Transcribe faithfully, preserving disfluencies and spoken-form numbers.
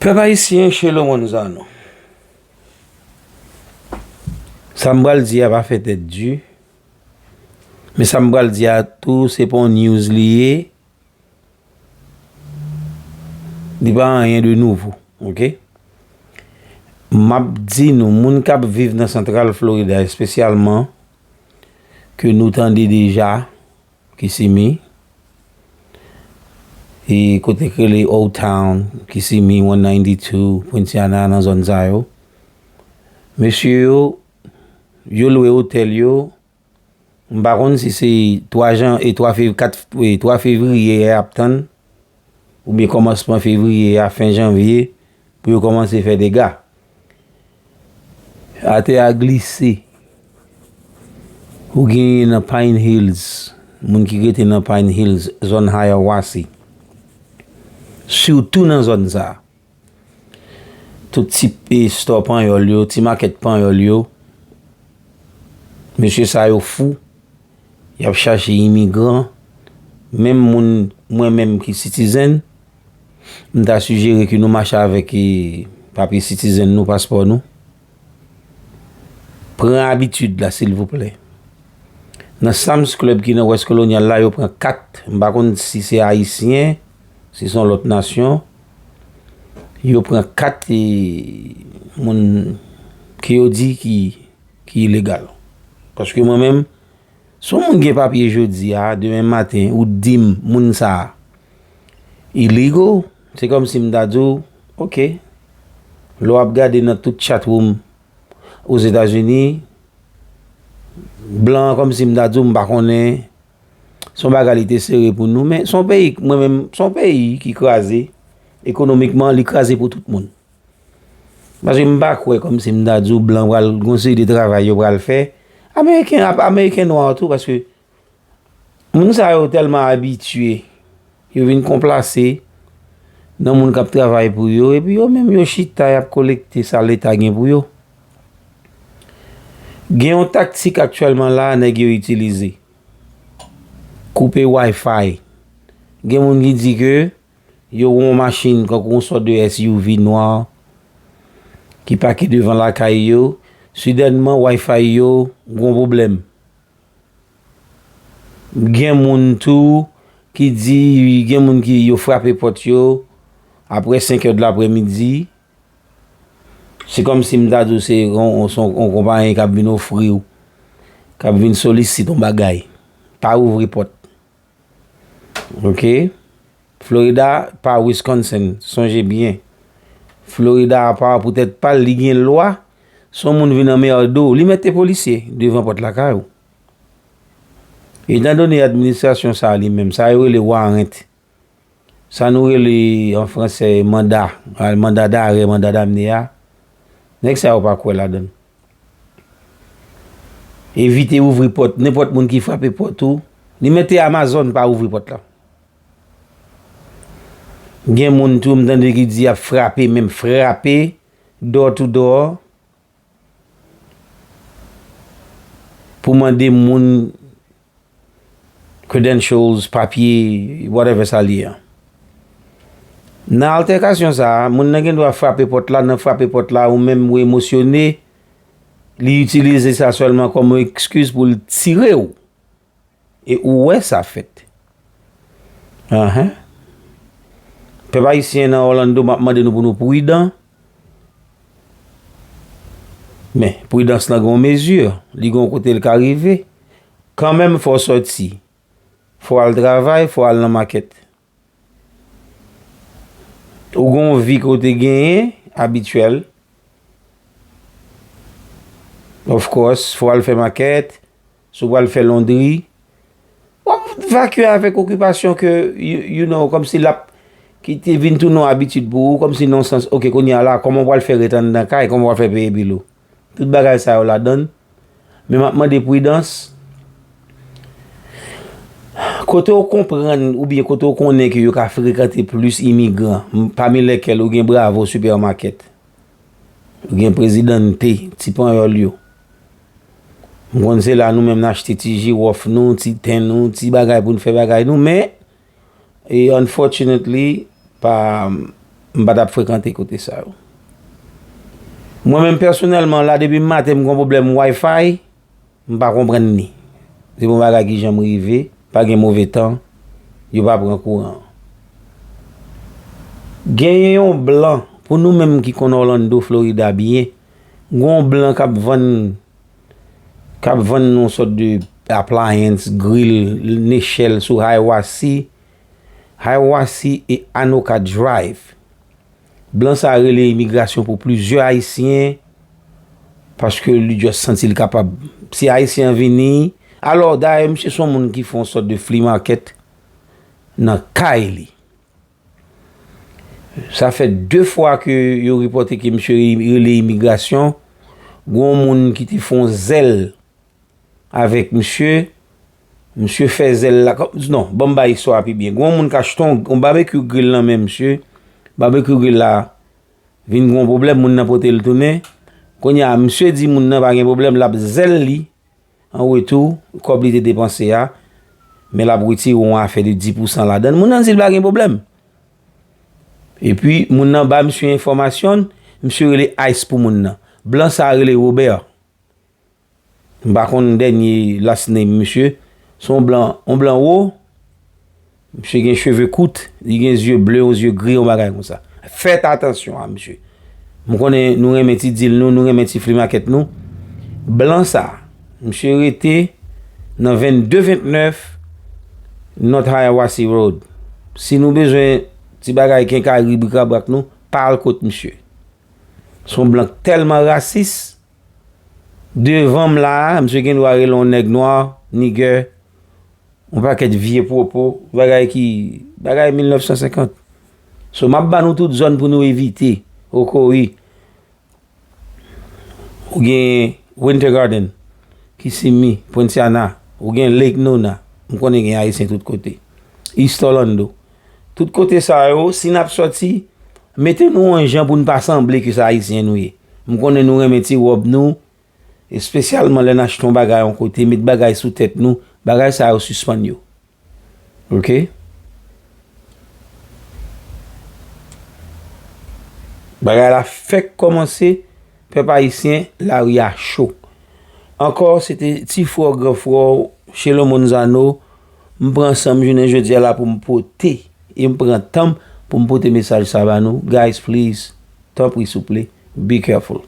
Pèp ayisyen, Shelo Monzano. Sa m pral di a pa fè tèt di, men sa m pral di a tou, se pa yon news li ye, li pa anyen de nouvo, oke? M ap di nou, moun k ap viv nan Santral Florida espesyalman, ke nou tande deja, Kissimmee, e kote k rele Old Town, Kissimmee, one ninety-two, Poinciana, nan zòn sa yo. Mesye yo, yo lwe otèl yo, m pa konn si se twa jan, e twa fev-, kat, e twa fevriye a y ap tann, oubyen kòmansman fevriye a, fen janvye, pou yo kòmanse fè dega. Atè a glise. Ou genyen nan Pine Hills, moun ki rete nan Pine Hills, zòn Hiawassee. Sitou nan zòn sa a. Tout ti, e, store panyòl yo, ti makèt panyòl yo. Mesye sa yo fou. Y ap chache imigran. Menm moun, mwen menm ki citizen, m ta sijere ke nou mache avèk, e, papye citizen nou, paspò nou. Pran abitid la, silvouplè. Nan Sam's Club ki nan West Colonial la, yo pran kat. M pa konn si se ayisyen, si se yon lòt nasyon. Yo pran kat, e, moun ke yo di ki, ki ilegal. Paske mwen menm, si yon moun gen papye jodi a, demen maten, ou di m moun sa a illegal, se kòmsi m ta di w, oke. Lè w ap gade nan tout chat room Ozetazini, blan an kòmsi m ta di w m pa konnen, se yon bagay li te sere pou nou, men se yon peyi, mwen menm, se yon peyi ki kraze, ekonomikman, li kraze pou tout moun. Paske m pa kwè kòmsi m ta di w blan pral gon seri de travay yo pral fè. Ameriken ap, Ameriken nwa tou, paske moun sa yo tèlman abitye, yo vin konplase nan moun k ap travay pou yo, epi yo menm yo chita, y ap kolekte sa Leta gen pou yo. Gen yon taktik aktyèlman la, nèg yo itilize. Koupe Wi-Fi. Gen moun ki di ke yo gen yon machin, kankou yon sòt de S U V nwa, ki pake devan lakay yo. Sidènman, Wi-Fi yo gen yon pwoblèm. Gen moun tou ki di, gen moun ki yo frape pòt yo apre senk è de laprèmidi. Se kòmsi m ta di w se yon, yon, yon konpayi k ap vin ofri w, k ap vin solisit yon bagay. Pa ouvri pòt. Oke? Florida pa Wisconsin, sonje byen. Florida apa poutèt pa l, li gen lwa. Si yon moun vin anmède w, li mete polisye devan pòt lakay ou. Etandone administrasyon sa a li menm, sa yo rele warrant. Sa nou rele an fransè manda, manda darè, manda damne a. Nèg sa yo pa kwè ladan l. Evite ouvri pòt, nenpòt moun ki frape pòt ou, li mete Amazon pa ouvri pòt la. Gen moun tou m tande ki di y ap frape, menm frape, door to door, pou mande moun credentials, papye, whatever sa l ye a. Nan altèkasyon sa a, moun nan gen dwa frape pòt la, nan frape pòt la, ou menm ou emosyone, li itilize sa sèlman kòm yon ekskiz pou l tire w. E ou wè sa fèt. Anhan. Pèp ayisyen nan Orlando, m ap mande nou pou nou pridan. Men, pridans lan gen yon mezi, li gen yon kote l ka rive. Kanmenm, fò w sòti. Fò w al travay, fò w al nan makèt. Ou gen yon vi ke w te genyen, abityèl. Of course, fò w al fè makèt, si w pral fè londri, w ap vakye avèk okipasyon ke, you, you know, kòmsi l ap, ki te vin tounen yon abitid pou ou, kòmsi nan sans, oke, kounye a la, kòman w pral fè ret anndan kay, kòman w pral fè peye bil ou? Tout bagay sa yo ladan l. Men m ap mande pridans. Kote w konprann oubyen kote w konnen ke yo ka frekante plis imigran, m, pami lèkèl ou gen Bravo Supermarket, ou gen Presidente, ti panyòl yo. M konn se la nou menm n achte ti jiwòf nou, ti ten nou, ti bagay pou n fè bagay nou, men, e unfortunately, pa, m pa t ap frekante kote sa yo. Mwen menm pèsonèlman la, depi maten m gen yon pwoblèm Wi-Fi, m pa konprann li. Se yon bagay ki janm rive, pa gen move tan, yo pa pran kouran. Genyen yon blan, pou nou menm ki konn Orlando, Florida byen, gen yon blan k ap vann, k ap vann yon sòt de appliance, grill, nechèl sou Hiawassee, Hiawassee e Anoka Drive. Blan sa a rele imigrasyon pou plizyè Ayisyen, paske li just santi l kapab. Si Ayisyen an vini, alò, dayè, misye se yon moun ki fè yon sòt de flea market nan kay li. Sa fè de fwa ke yo repòte ke misye rele imigrasyon. Gen yon moun ki te fè yon zèl avèk misye. Misye fè zèl la. Non, ban m bay istwa a pi byen. Gen yon moun k achte yon, yon barbecue grill nan men misye. Barbecue grill la vin gen yon pwoblèm, moun nan pote l tounen. Kounye a, misye di moun nan pa gen pwoblèm, l ap zèl li. An retou, kòb li te depanse a, men l ap retire yon afè de dis pousan ladan l. Moun nan di l pa gen pwoblèm. Epi, moun nan ba misye enfòmasyon, misye rele Ice pou moun nan. Blan sa a rele Robert. M pa konn dènye last name misye. Se yon blan, yon blan wo. Misye gen cheve kout, li gen zye ble, yon zye gri, yon bagay konsa. Fèt atansyon a misye. M konnen nou renmen ti deal nou, nou renmen ti flea market nou. Blan sa, misye rete nan vennde vennèf North Hiawassee Road. Si nou bezwen ti bagay kenkayri brikrabrak nou, pa al kot misye. Se yon blan tèlman rasis. Devan m la a, misye gen dwa rele yon nèg nwa, nigger, yon pakèt vye pwopo, bagay ki, bagay mil nèf san senkant. So, m ap ba nou tout zòn pou nou evite. Okoyi, ou gen Winter Garden, Kissimmee, Poinciana, ou gen Lake Nona. M konnen gen Ayisyen tout kote. East Orlando. Tout kote sa yo, si n ap sòti, mete nou yon jan pou n pa sanble ke se Ayisyen nou ye. M konnen nou renmen ti wòb nou, espesyalman lè n achte yon bagay yon kote, met bagay sou tèt nou, bagay sa yo sispann yo. Oke? Bagay la fèk kòmanse, pèp ayisyen, lari a cho. Ankò, se te ti frè w, gran frè w, Chelo Monzano, m pran san m jounen jodi a la pou m pote, e m pran tan m pou m pote mesaj sa ba nou. Guys, please, tanpri, souple, be careful.